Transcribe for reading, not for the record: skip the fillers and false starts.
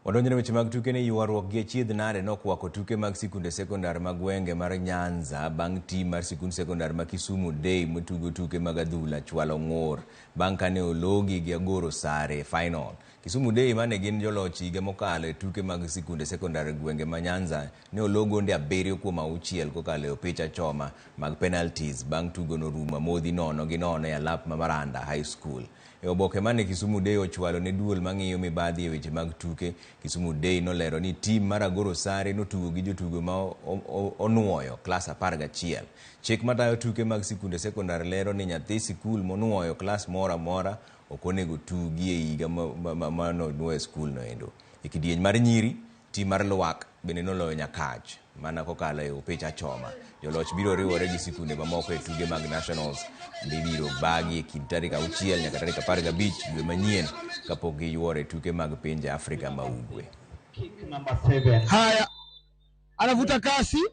Wadonjo ne weche mag tuke ni ywaruok gi achiedh nade nokwako tuke mag sikunde sekondar mag gwenge mar Nyanza bang' tim mar sikund sekondar ma Kisumu Day matugo tuke mag adhula chwalo ng'ur bang' kane ologi gi Agoro Sare e final. Kisumu Day mane gin joloch higa mokalo e tuke mag sikunde sekondar e gwenge ma Nyanza ne olo gonde 7 kuom 6 kokalo e opich achoma mag penalties bang' tugo norumo amodhi 0-0 e alap ma Maranda High School. E oboke mane Kisumu Day ochwalo ne duol mang'iyo mibadhi e weche mag tuke, Kisumu Day nolero ni tim mar Agoro Sare notugo gi jotugo ma onuoyo klas 11. Chik matayo tuke mag sikunde sekondar lero ni nyathi sikul monuoyo klas moro amora ok onego tugi e higa manonuoyo e skul no endo. E kidieny mar nyiri, tim mar Lwak bende noloyo Nyakach mana kokalo e opich achoma. Joloch biro riwore gi sikunde mamoko e tuke mag nationals mibiro bagi e kind tarik 6 nyaka tarik 15 dwe manyien kapok giyuoro e tuke mag pinje Afrika ma Ugwe. Haya, anavuta kasi.